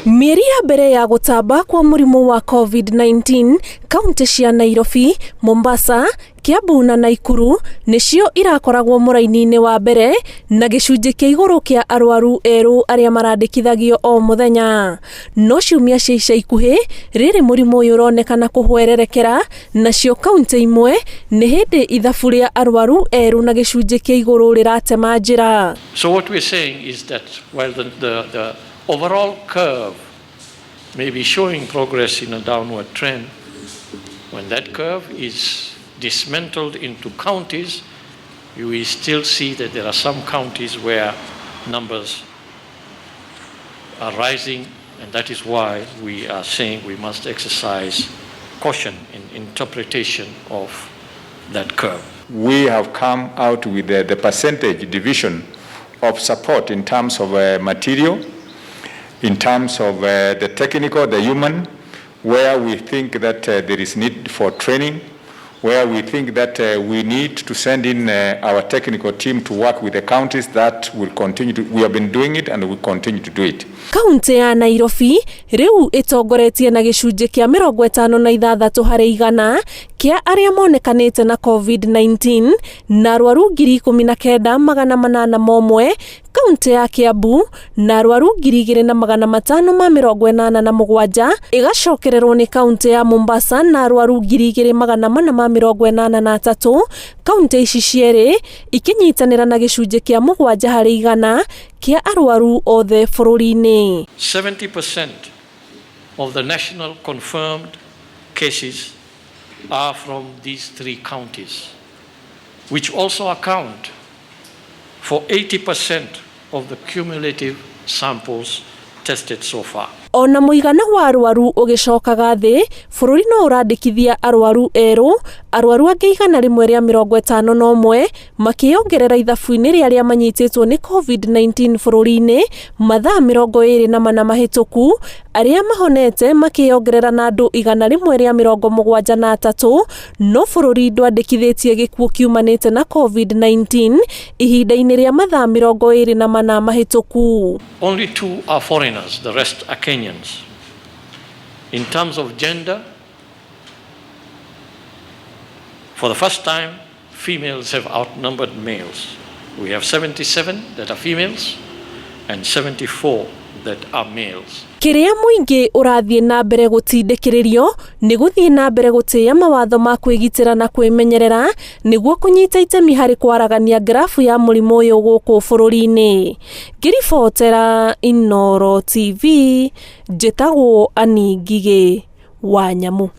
Mĩeri ya mbere ya gũtamba kwa mũrimũ wa COVID-19, kauntĩ cia Nairobi, Mombasa, Kiambu na Naikuru nĩcio irakoragwo mũraini-inĩ wa mbere na gĩcunjĩ kĩa igũrũ kĩa arwaru erũ arĩa marandĩkithagio o mũthenya. No ciumia cia ica ikuhĩ, rĩrĩ mũrimũ ũyũ ũronekana kũhwererekera, nacio kauntĩ imwe nĩ hĩndĩ ithabu rĩa arwaru erũ na gĩcunjĩ kĩa igũrũ rĩratema njĩra. So what we're saying is that while the overall curve may be showing progress in a downward trend, when that curve is dismantled into counties, you will still see that there are some counties where numbers are rising, and that is why we are saying we must exercise caution in interpretation of that curve. We have come out with the percentage division of support in terms of material, in terms of the technical, the human, where we think that there is need for training, where we think that we need to send in our technical team to work with the counties that will continue to, we have been doing it and we continue to do it. Kaunti ya Nairobi rĩu ĩtongoretie na gĩcunjĩ kĩa 56 harĩ igana kĩa arĩa monekanĩte na COVID-19 na arwaru 19,801, kaunti ya Kiambu na arwaru 2,587, ĩgacokererwo nĩ kaunti ya Mombasa na arwaru 2,483. Kaunti ici cierĩ ikĩnyitanĩra na gĩcunjĩ kĩa 7 harĩ igana kĩa arwaru othe bũrũri-inĩ. 70% of the national confirmed cases are from these three counties, which also account for 80% of the cumulative samples tested so far. Ona mũigana wa arwaru ũgĩcokaga thĩ, bũrũri no ũrandĩkithia arwaru erũ, arwaru angĩ 151 makĩongerera ithabu-inĩ rĩa arĩa manyitĩtwo nĩ COVID-19 bũrũri-inĩ mathaa 24 mahĩtũku, arĩa mahonete makĩongerera na andũ 173, no bũrũri ndwandĩkithĩtie gĩkuũ kiumanĩte na COVID-19 ihinda-inĩ rĩa mathaa 24 mahĩtũku. Only two are foreigners, the rest are Kenyans. In terms of gender, for the first time, females have outnumbered males. We have 77 that are females and 74 that are males. Kĩrĩa mũingĩ ũrathiĩ na mbere gũtindĩkĩrĩrio nĩ gũthiĩ na mbere gũtĩĩa mawatho ma kwĩgitĩra na kwĩmenyerera nĩguo kũnyita itemi harĩ kwaragania grafu ya mũrimũ ũyũ gũkũ bũrũri-inĩ. Ngĩribotera Inooro TV, njĩtagwo Annie Ngigĩ wa Nyamu.